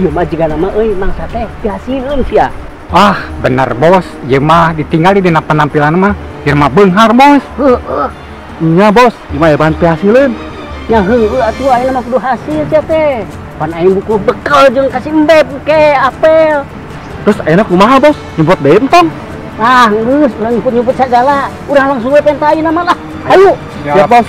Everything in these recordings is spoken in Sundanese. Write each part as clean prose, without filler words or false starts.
Ieu mah jigana mah euy mangsa teh dihasileun sia. Ah, bener bos, ieu mah ditinggali dina penampilan mah, ieu mah beunghar bos. Heeh. Nya bos, ieu mah bahan pihasileun. Nya heueuh atuh ayeuna mah kudu hasil sia teh. Pan aing buku bekal jeung kasih embeb ke apel. Terus ayeuna kumaha bos? Nyumput deui entong? Ah, geus ulah nyumput-nyumput sagala. Urang langsung we penta ayeuna mah lah. Ayo. Siap bos.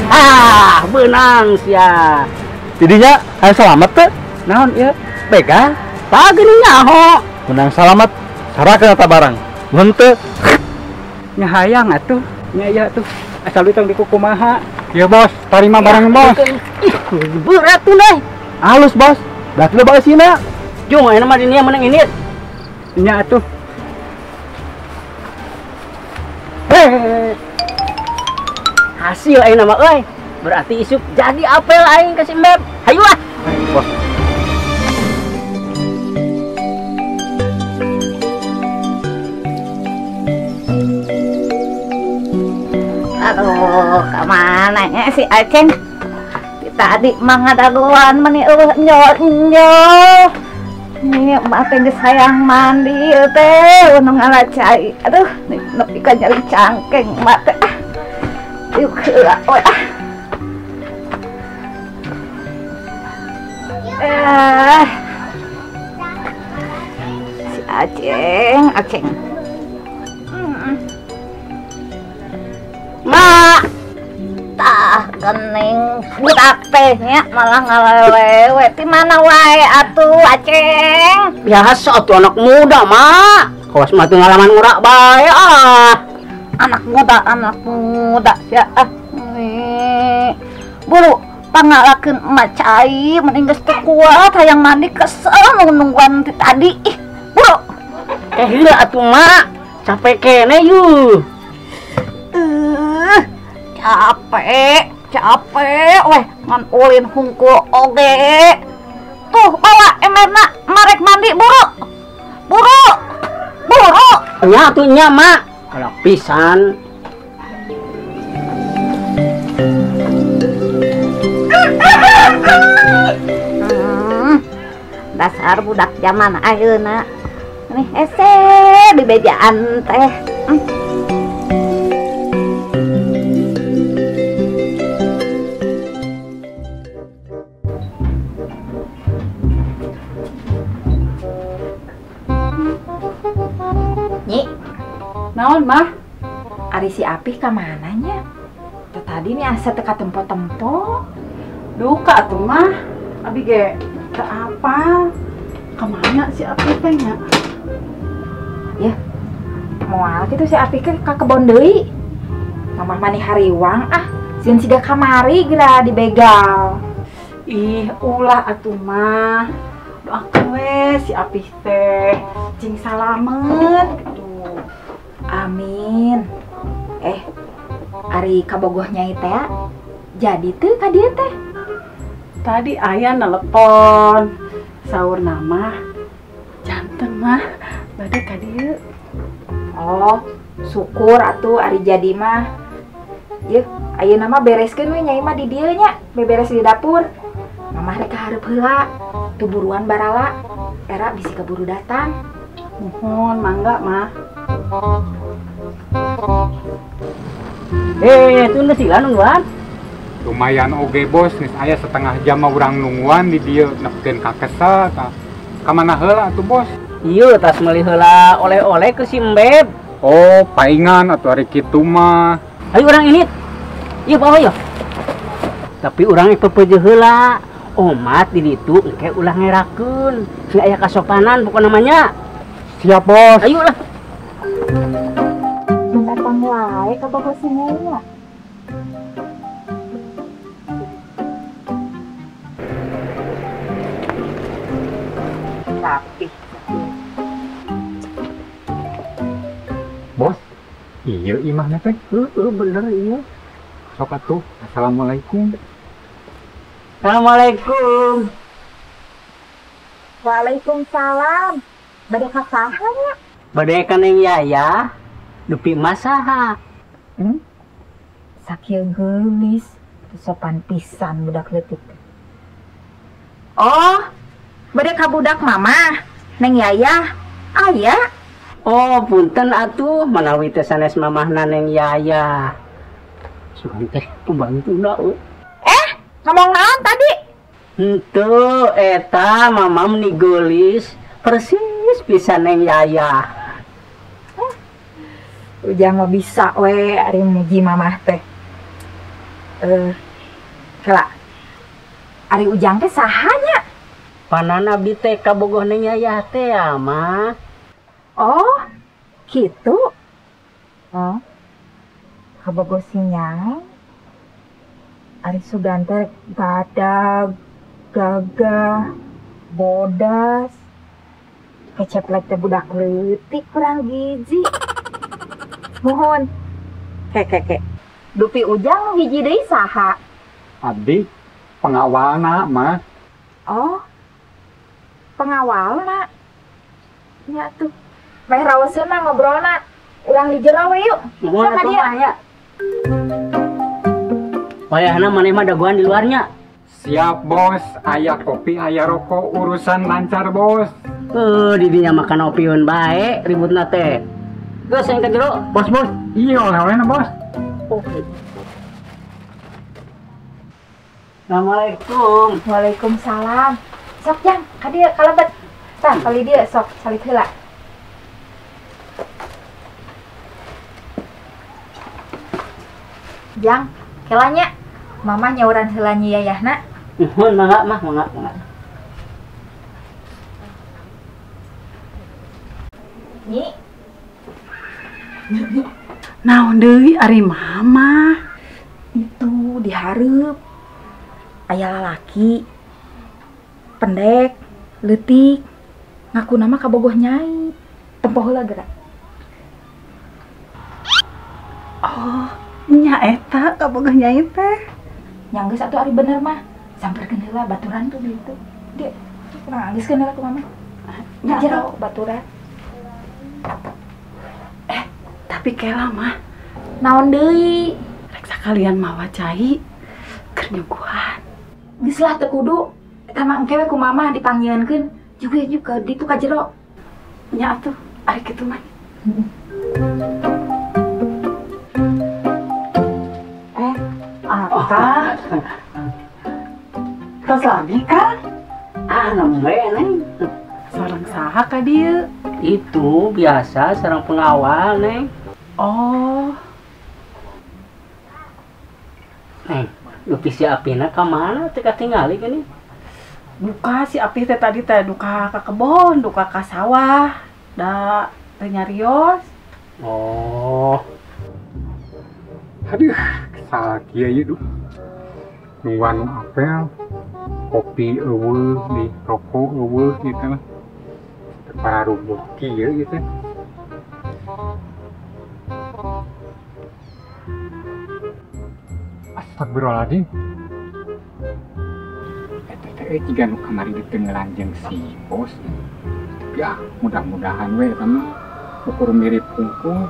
Ah, beunang sia. Tidinya aya salamet teh? Naon ieu? Begal? Tah geuning nyaho. Menang salamet, sarakeun eta barang. Mun teu nya hayang atuh. Nya ieu atuh. Asal duit tong dikukumaha. Ieu bos, tarima barang bos. Ih, berat tuh deh. Halus bos. Berarti loba eusina. Jung ayeuna mah di dieu menang ini. Nya atuh. Heh. Hasil ayeuna mah euy. Berarti isuk jadi apel aing ka si Embeb. Hayu ah. Bos. Aduh, kemana nya si Aceng? Tadi mah ngadagoan meni eueuh enjo-enjo. Ini emak teh geus hayang mandi teh, nu ngala cai. Aduh, nepi ka nyeri cangkeng emak teh. Yuk heula we ah. Si Aceng, Aceng. Mak, tah gening budak teh nya malah ngalelewe. Ti mana wae atuh Aceng? Biasa atuh anak muda, Mak. Kawas mah teu ngalaman ngurak bae ah. Anak muda sia ah. Buru pangalakeun emak cai mending geus teu kuat hayang mandi kesel nungguan ti tadi. Ih, buru. Eh heula atuh, Mak. Capek kene yuh. Capek weh ngan ulin hungkul oge. Tuh bawa emberna marek mandi buru. Buru. Buru. Nya atuh nya, Mak. Kalau pisan. Dasar budak zaman ayeuna. Nih hese dibejaan teh. Nyi, naon mah? Ari si Apih ka mana nya? Tadi nih asa teka tempo-tempo. Duka atuh mah. Abi ge teu apal. Ka mana si Apih teh nya? Ya, moal kitu si Apih ke ka kebon deui. Mamah mani hariwang ah, sieun siga kamari geura dibegal. Ih, ulah atuh mah. Doakeun we si Apih teh cing salamet gitu. Amin. Ari kabogoh nyai teh jadi teu ka dieu teh? Tadi aya nelepon. Saur nama janten mah bade ka dieu. Oh, syukur atuh ari jadi mah. Yeuh, ayeuna mah bereskeun we nyai mah di dieu nya, beberes di dapur. Mamah rek hareup heula. Tuh buruan barala, era bisi keburu datang. Mohon mangga mah. Tunda sila nungguan. Lumayan oge bos, geus aya setengah jam mah urang nungguan di dieu nepikeun ka kesel tah. Ka mana heula atuh bos? Ieu tas meuli heula oleh-oleh ke si Embeb. Oh, paingan atuh ari kitu mah. Ayo urang ini. Ieu bawa yeuh. Tapi urang pepeje heula. Omat di ditu engke ulah ngerakeun. Sing aya kasopanan pokona namanya. Siap bos. Ayo lah. Datang wae ka bogo si Nyai nya. Rapih. Bos, iya imahna teh. Heeh, bener iya. Sok atuh. Assalamualaikum. Assalamualaikum. Waalaikumsalam. Bade ka saha nya? Bade ka Neng Yaya. Dupi masaha. Sakieu geulis, sopan pisan budak leutik. Oh, bade ka budak mama, Neng Yaya. Aya. Oh, punten atuh manawi teh sanes mamahna Neng Yaya. Sugan teh pembantuna we. Ngomong naon tadi? Henteu eta mamam ni geulis persis pisan Neng Yaya. Ujang mah bisa we ari muji mamah teh. Kela. Ari Ujang teh saha nya? Panan abdi teh kabogoh Neng Yaya teh ya mah. Oh, gitu. Oh. Kabogoh si Nyai. Ari sugan teh badag, gagah, bodas. Keceplek teh budak leutik kurang gizi. Mohon. Ke. Dupi Ujang nu hiji deui saha? Abdi pengawalna mah. Oh. Pengawalna. Nya tuh. Meh raoseun mah ngobrolna. Urang di jero we yuk. Nuhun Sama atuh dia. mah ya. Wayahna maneh mah dagoan di luarnya. Siap bos, aya kopi, aya rokok, urusan lancar bos. Didinya makan opieun bae ributna teh. Geus aing ka jero. Bos bos, iya oleh-olehna bos. Oke. Assalamualaikum. Waalaikumsalam. Sok Jang, ka dieu kalebet. Tah, kali dieu sok salip heula. Jang, kelanya mama nyauran heula nyi Yayahna. Nuhun mangga mah, mangga, mangga. Nyi. Naon deui ari mama? Itu dihareup. Aya lalaki pendek, leutik, ngaku nama kabogoh Nyai. Tempo heula geura. Oh, nya eta kabogoh Nyai teh. Nya geus atuh ari bener mah. Samperkeun heula baturan tuh di ditu. Dia kurang anggeuskeun heula ku mama. Nya jero baturan. Tapi kela mah. Naon deui? Rek sakalian mawa cai keur nyuguhan. Geus lah teu kudu. Eta mah engke we ku mama dipanggieunkeun. Juga juga ditu ka jero. Nya atuh, ari kitu mah. Akang. Tos lami Kang? Ah, nembe Neng. Sareng saha ka dieu? Itu biasa sareng pengawal, Neng. Oh. Neng, dupi si Apina ka mana teh katingali geuning? Duka si Api teh tadi teh duka ka kebon, duka ka sawah, da teh nyarios. Oh. Aduh, kesal kieu ieu duh. Nungguan nu apel, kopi eueuh di rokok eueuh gitu mah. Teu pararubuh kieu gitu. Astagfirullahaladzim. Eta teh jiga nu kamari ditengelan jeung si bos. Tapi ah, mudah-mudahan we eta mah ukur mirip hungkul.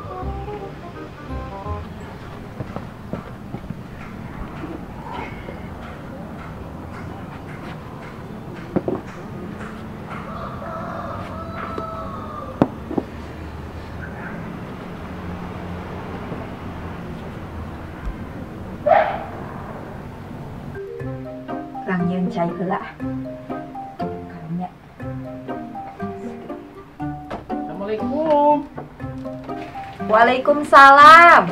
Kurang nyeun cai heula. Karunya. Assalamualaikum. Waalaikumsalam.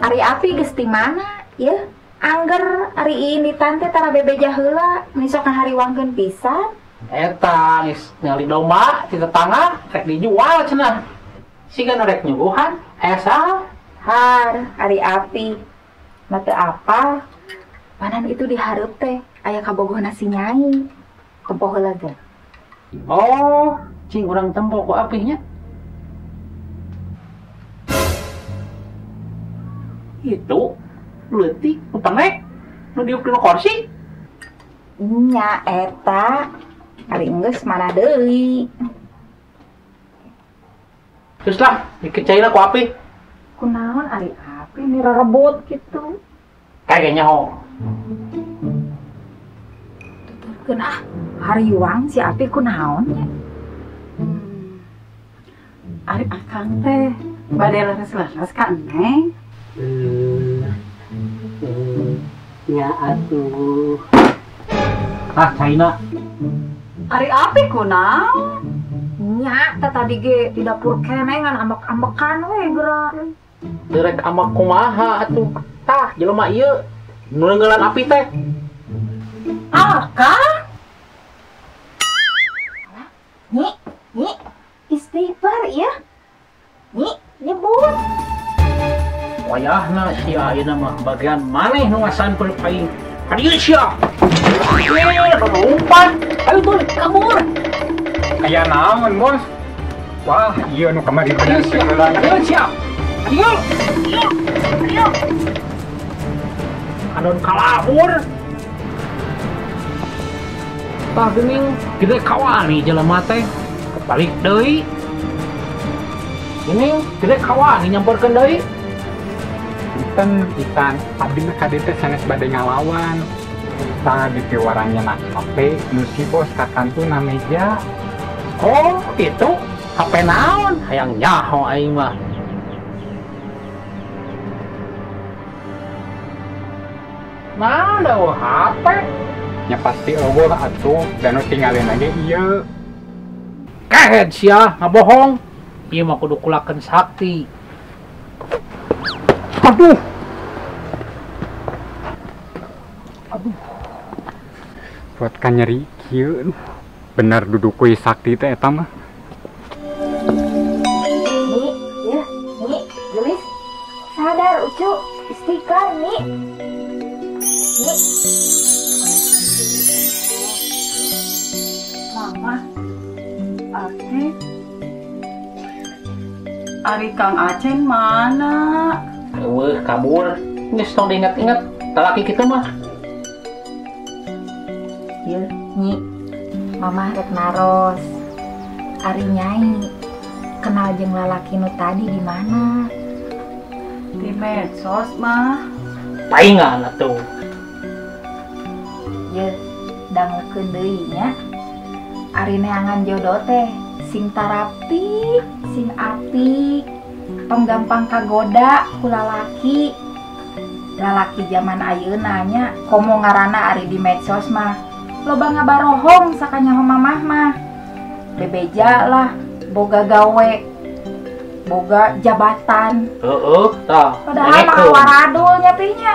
Ari Api geus ti mana? Yeuh, angger ari ini tante tara bebeja heula, meni sok ngahariwangkeun pisan. Eta geus nyali domba ti tetangga rek dijual cenah. Siga nu rek nyuguhan, aya saha? Har, ari Api. Mah teu apa? Panan itu dihareup teh aya kabogohna si Nyai. Tempo heula ge. Oh, cing urang tempo ku Apihnya. Itu leutik nu pendek nu diuk dina kursi. Nya eta ari geus mana deui. Terus lah, dikecaina ku Api. Kunaon ari Api ini rerebut gitu. Kayaknya ho. Tuturkeun ah, hariwang si Api kunaon nya? Ari akang teh bade leres-leres ka Neng. Nya atuh. Tah caina. Ari Api kunaon? Nya teh tadi ge di dapur keneh ngan ambek-ambekan we geura. Teu rek ambek kumaha atuh. Tah jelema ieu nu neungeulan Api teh. Akang? Nyi, nyi, istighfar ya. Nyi, nyebut. Wayahna sia ayeuna mah bagian maneh nu ngasan peuluk aing. Ka dieu sia. Lompat. Ayo tuh kabur. Aya naon, Bos? Wah, ieu nu kamari bener seuneulan. Ayo sia. Ayo. Ayo. Ayo. Anon kalahur. Tah geuning gede kawani jelema teh. Balik deui. Geuning gede kawani nyamperkeun deui. Punten pisan, abdi mah ka dieu teh sanes bade ngalawan. Tah dipiwarangnya na HP nu si bos ka kantuna meja. Oh, gitu. HP naon? Hayang nyaho aing mah. Nah, da HP. Nya pasti eueuh atuh, da nu tinggalin lagi ieu. Kehed sia, ngabohong. Ieu mah kudu kulakeun sakti. Aduh. Aduh. Buat ka nyeri kieu. Bener duduk kuy sakti teh eta mah. Nyi, ya, Nyi, gelis. Sadar Ucu, istiqlal Nyi. Nyi. Mama, Abi, Ari Kang Aceng mana? Eueuh kabur. Geus tong diinget-inget, talaki kitu mah. Ieu, Nyi. Mama rek naros. Ari Nyai kenal jeung lalaki nu tadi di mana? Di medsos mah. Paingan atuh. Ye, dangukeun deui nya. Ari neangan jodoh teh sing tarapi, sing apik, tong gampang kagoda ku lalaki. Lalaki zaman ayeuna nya komo ngaranna ari di medsos mah. Loba ngabarohong sakanyaho mamah mah. Bebeja lah, boga gawe, boga jabatan. Heeh, tah. Padahal mah waradul nya teh nya.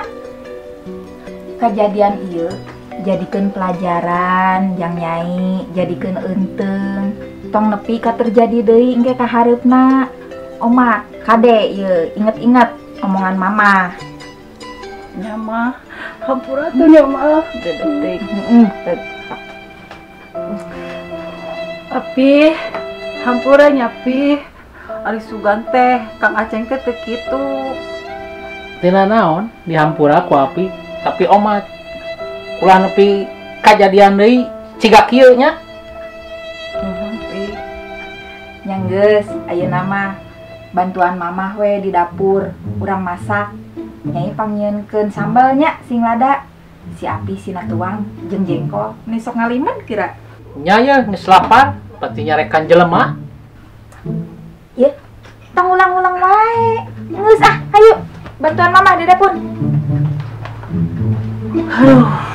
Kejadian ieu jadikeun pelajaran jang Nyai, jadikeun eunteung. Tong nepi ka terjadi deui engke ka hareupna. Oma, kade ieu inget-inget omongan mama. Nya mah, hampura tuh nya mah. Dedetik. Heeh. Api, hampura nya Pi. Ari sugan teh Kang Aceng teh teu kitu. Tina naon dihampura ku Api, tapi omat ulah nepi kajadian deui ciga kieu nya. Nuhun Pi. Nya geus ayeuna mah bantuan mamah we di dapur, urang masak. Nyai pangnyieunkeun sambal nya sing lada. Si Api sina tuang jeung jengkol ni sok ngaliman kira. Nya ye geus lapar, pati nyarekan jelema. Ye, tong ulang-ulang wae. Geus ah, ayo bantuan mamah di dapur. Aduh.